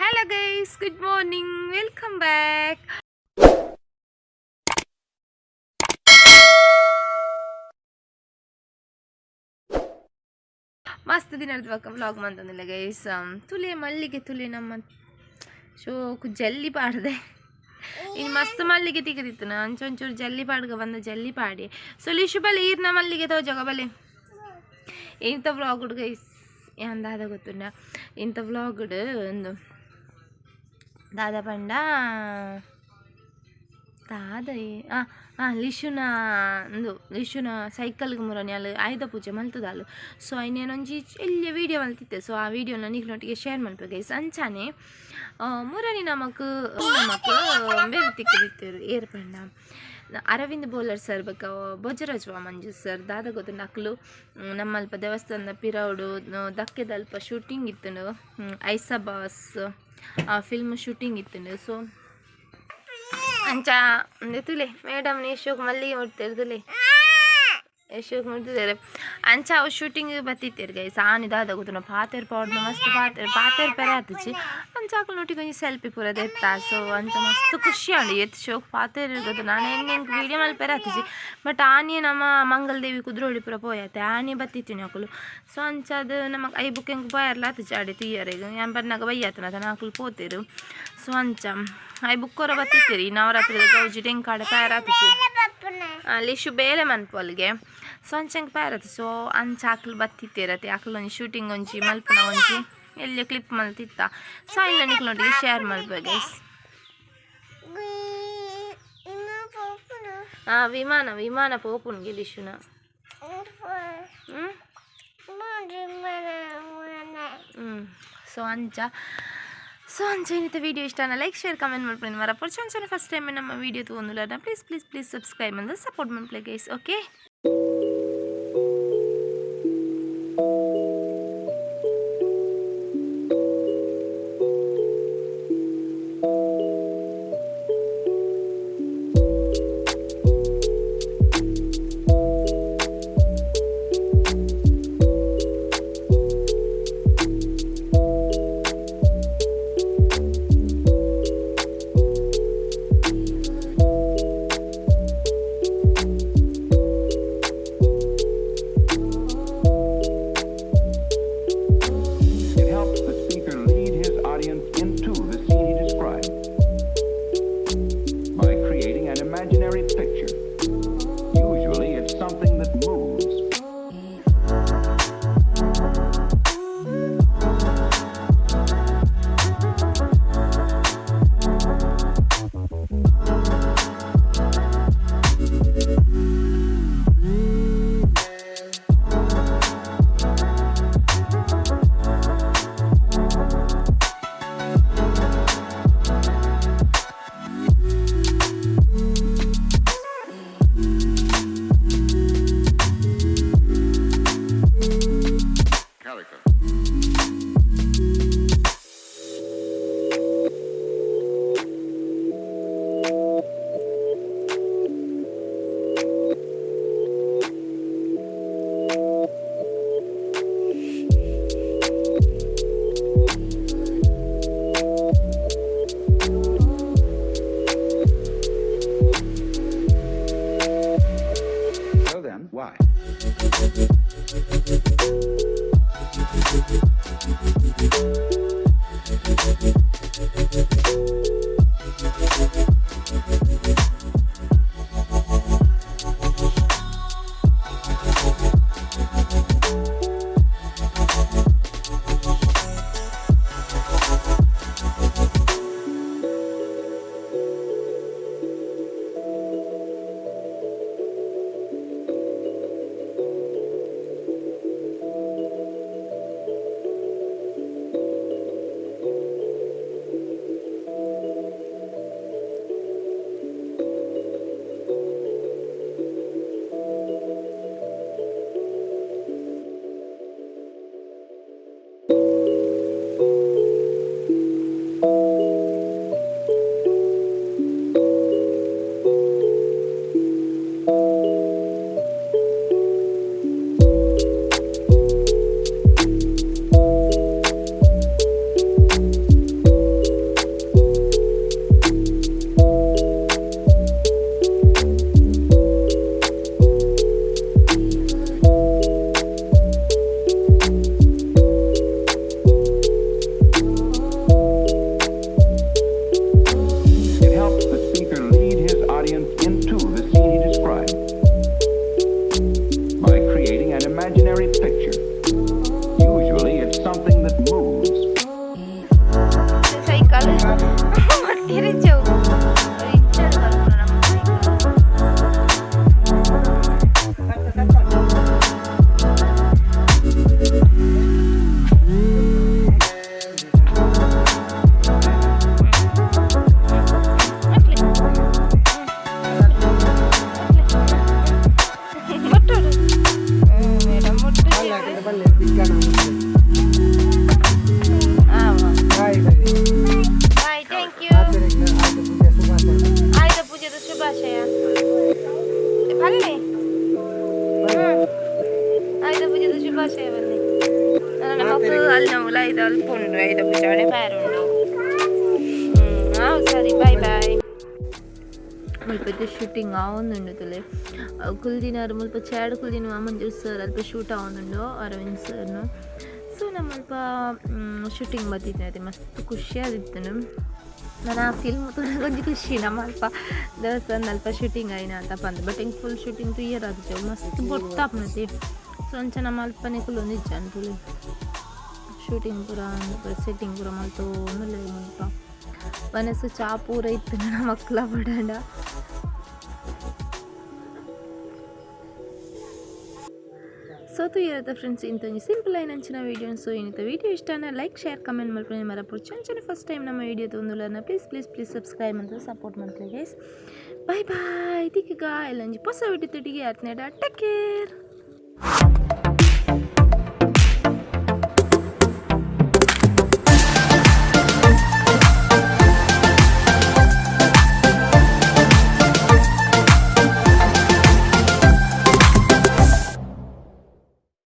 Hello guys, good morning, welcome back. ಮಸ್ತ್ ದಿನದ ಬೊಕ್ಕ ವ್ಲಾಗ್ ಮಂತೊಂದುಲ್ಲ ಗೈಸ್. ತುಲೆ ಮಲ್ಲಿಗೆ ತುಲೆ, ನಮ್ಮ ಶೋಕು ಜಲ್ಲಿ ಪಾಡ್ದೆ. ಇನ್ನು ಮಸ್ತ್ ಮಲ್ಲಿಗೆ ತಿಕ್ಕದಿತ್ತು, ಅಂಚೊಂಚೂರು ಜಲ್ಲಿ ಪಾಡ್ಗ ಬಂದ ಜಲ್ಲಿ ಪಾಡಿ. ಸೊ ಲಿಶು ಬಲೆ, ಈರ್ನ ಮಲ್ಲಿಗೆ ತೋಜಗ ಬಲೆ. ಇಂಥ ವ್ಲಾಗ್ ಗೈಸ್, ಯಾನ್ ದಾದ ಗೊತ್ತುಂಡ? ಇಂಥ ವ್ಲಾಗ್ಡ್ ಒಂದು ದಾದ ಪಂಡ ದಾದ ಆ ಆ ಲಿಶುನ ಉಂದು, ಲಿಶುನ ಸೈಕಲ್ಗೆ ಮುರನಿ ಅಲ್ಲ ಆಯುಧ ಪೂಜೆ ಮಲ್ತದಾಲು. ಸೊ ಐನೇನೊಂಜಿ ಎಲ್ಯ ವೀಡಿಯೋ ಮಲ್ತಿತ್ತೆ. ಸೊ ಆ ವೀಡಿಯೋನ ನಿಕ್ಲೊಟ್ಟಿಗೆ ಶೇರ್ ಮಲ್ಪೆ ಗೈಸ್. ಅಂಚಾನೆ ಮುರನಿ ನಮಕ್ ನಮಕ್ ಬೇರೆ ತಿಕ್ಕದಿತ್ತೇರು. ಏರ್ ಪಂಡ ಅರವಿಂದ್ ಬೋಲರ್ ಸರ್ ಬೊಕ್ಕ ಭೋಜರಾಜ್ ವಾಮಂಜು ಸರ್. ದಾದ ಗೊತ್ತುಂಡ, ಅಕ್ಲು ನಮ್ಮಲ್ಪ ದೇವಸ್ಥಾನದ ಪಿರವುಡು ದಕ್ಕೆದಲ್ಪ ಶೂಟಿಂಗ್ ಇತ್ತುಂಡು. ಐಸಾ ಬಾಸ್ ಆ ಫಿಲ್ಮ್ ಶೂಟಿಂಗ್ ಇತ್ತುಂಡು. ಸೊ ಅಂಚ ತುಲೆ ಮೇಡಮ್ ಯಶೋಕ್ ಮಲ್ಲಿಗೆ ಮುಡ್ತೇರು, ತುಲೆ ಯಶೋಕ್ ಮುಡ್ತಿದ್ದಾರೆ. ಅಂಚ ಅವು ಶೂಟಿಂಗ್ ಬತ್ತಿತ್ತೇರು ಗೈಸ್. ಆನಿ ದಾದ ಗೊತ್ತುಂಡ, ಪಾತೆರ್ ಪೌಡ್ನ ಮಸ್ತ್ ಪಾತೆರ್ ಪಾತೆರ್ ಪೆರೆ ಆತಿಚಿ. ಅಂಚ ಅಕ್ಲು ಒಂಜಿ ಸೆಲ್ಫಿ ಪೂರ ದೆತ್ತ. ಸೊ ಅಂಚ ಮಸ್ತ್ ಖುಷಿ ಆಂಡ್. ಏತ್ ಶೋಕ್ ಪಾತೆರ್ ಗೊತ್ತು. ನಾನು ಎಂಕ್ ವೀಡಿಯೋ ಮಲ್ಪೆರೆ ಆತಿಜಿ. ಬಟ್ ಆನಿಯೇ ನಮ್ಮ ಮಂಗಲದೇವಿ ಕುದ್ರೋಳಿ ಪೂರ ಪೋಯತ್ತೆ, ಆನಿ ಬತ್ತಿತ್ತಿನಿ ಅಕುಲು. ಸೊ ಅಂಚ ಅದು ನಮಕ್ I book ಎಂಕ್ ಪೋಯರ್ಲ ಆತಿಜಿ ಆಡೆ ತೂಯರೆಗ್. ಯಾನ್ ಬನ್ನಗ ಬಯ್ಯಾತನ ಅಕುಲು ಪೋತೆರು. ಸೊ ಅಂಚ I book ಒರ ಬತ್ತಿತ್ತೀರಿ. ನವರಾತ್ರಿದ ಗೌಜಿ ಎಂಕಾಡೆ ಪೇರ ಆತಿಜಿ. ಲಿಶು ಬೇಲೆ ಮನ್ಪೊಲ್ಗೆ. ಸೊ ಅಂಚ ಎಂಕ್ ಪೇರತ್. ಸೊ ಅಂಚ ಅಕ್ಲು ಬತ್ತಿತ್ತೀರತೆ. ಅಕ್ಲು ಒಂಜಿ ಶೂಟಿಂಗ್ ಒಂಜಿ ಮಲ್ಪುನ ಒಂಜಿ ಎಲ್ಯ ಕ್ಲಿಪ್ ಮಲ್ತಿತ್ತ. ಸೊ ಐನ್ ನಿಕ್ಲೊಟ್ಟಿಗೆ ಶೇರ್ ಮಲ್ಪೆ ಗೈಸ್. ವಿಮಾನ ವಿಮಾನ ಪೋಪುನ್ಗೆ ಲಿಶುನ. ಹ್ಮ್ ಹ್ಮ್ ಸೊ ಅಂಚ ಸೊ ಅಂಚ ಇನ್ನಿತ ವೀಡಿಯೋ ಇಷ್ಟ ಲೈಕ್, ಶೇರ್, ಕಮೆಂಟ್ ಮಲ್ಪುನ ಮರ ಪೊರ್ಚು. ಫಸ್ಟ್ ಟೈಮ್ ನಮ್ಮ ವೀಡಿಯೋ ತೂವೊಂದುಲ್ಲ, ಪ್ಲೀಸ್ ಪ್ಲೀಸ್ ಪ್ಲೀಸ್ ಸಬ್ಸ್ಕ್ರೈಬ್ ಮಂತ್ ಸಪೋರ್ಟ್ ಮಲ್ಪುಲೆ guys. Okay. It helps the speaker lead his audience into the scene he described by creating an imaginary picture. Usually, it's something that moves. Character. So then, why? ಕಲ್ ತಿರುಚವು ಇಚ್ಚಲ್ ಬರ್ಪುನ ನಮ್ಮ. ಮುಟ್ಟೋಡು madam, ಮುಟ್ಟು. Bye, thank you. ಆಯುಧ ಪೂಜೆದ ಶುಭಾಶಯ. ಬನ್ನಿ. ಆಯುಧ ಪೂಜೆದ ಶುಭಾಶಯ. ಬನ್ನಿ. ನನ್ನ ಮಕ್ಕಳು ಅಲ್ಲಿ ನಾವು ಐದು ಅಲ್ಪ ಉಂಡು. ಆಯುಧ ಪೂಜೆ ಹಣೆ ಉಂಡು. ಹಾಂ, ಸರಿ, ಬಾಯ್ ಬಾಯ್. ಮುಲ್ಪ ಶೂಟಿಂಗ್ ಆವೊಂದುಂಡು ತೂಲೆ. ಕುಲ್ದಿನಾರ್ ಮುಲ್ಪ ಚೇರ್ಡ್ ಕುಲ್ದಿನ ವಾಮಂಜೂರ್ ಸರ್. ಅಲ್ಪ ಶೂಟ್ ಆವೊಂದುಂಡು ಅರವಿಂದ್ ಸರ್ನು. ಸೊ ನಮ್ಮ ಅಲ್ಪ ಶೂಟಿಂಗ್ ಬತ್ತಿತ್ತಿನ ಮಸ್ತ್ ಖುಷಿ ಆದಿತ್ತುಂಡು. ನಾನು ಆ ಫಿಲ್ಮ್ ತೂನಗ ಒಂಜಿ ಖುಷಿ, ನಮ್ಮ ಅಲ್ಪ ದೇವಸ್ಥಾನ ಅಲ್ಪ ಶೂಟಿಂಗ್ ಆಯಿನ ಅಂತ ಪಂದ್. ಬಟ್ ಎಂಕ್ ಫುಲ್ ಶೂಟಿಂಗ್ ತೂಯೆರೆ ಆತಿಜಿ, ಮಸ್ತ್ ಪೊರ್ತಾಪುನತೆ. ಸೊ ಅಂಚ ನಮ್ಮ ಅಲ್ಪನೆ ಕುಲ್ಲೊಂದಿಜ್ಜಾಂಡ್ ತೂಲೆ. ಶೂಟಿಂಗ್ ಪೂರ ಸೆಟ್ಟಿಂಗ್ ಪೂರ ಮಲ್ತೊಂದುಲ್ಲೆರ್. ಮುಲ್ಪ ವನಸ್ ಚಾ ಪೂರ ಇತ್ತುಂಡ ಮಕ್ಕಳ ಬಡಂಡ. ಸೊ ತೂಯರದ ಫ್ರೆಂಡ್ಸ್, ಇಂತೊಂಜಿ ಸಿಂಪಲ್ ಆಯಿನಂಚಿನ ವೀಡಿಯೋ. ಸೊ ಇನ್ನಿತ ವೀಡಿಯೋ ಇಷ್ಟನ ಲೈಕ್, ಶೇರ್, ಕಮೆಂಟ್ ಮಲ್ಪುನೆ ಮರಪೊಡ್ಚಿ. ಅಂಚನೆ ಫಸ್ಟ್ ಟೈಮ್ ನಮ್ಮ ವೀಡಿಯೋ ತೂವೊಂದುಲ್ಲರ್ನ ಪ್ಲೀಸ್ ಪ್ಲೀಸ್ ಪ್ಲೀಸ್ ಸಬ್ಸ್ಕ್ರೈಬ್ ಮಂತ್ ಸಪೋರ್ಟ್ ಮಲ್ಪುಲೆ ಗೈಸ್. ಬಾಯ್ ಬಾಯ್, ತಿಕ್ಕುಗ ಎಲ್ಲೊಂಜಿ ಪೊಸ ವಿಡಿಯೋ ತುಟಿಗೆ. ಅತ್ನೇಡ ಟೇಕ್ ಕೇರ್.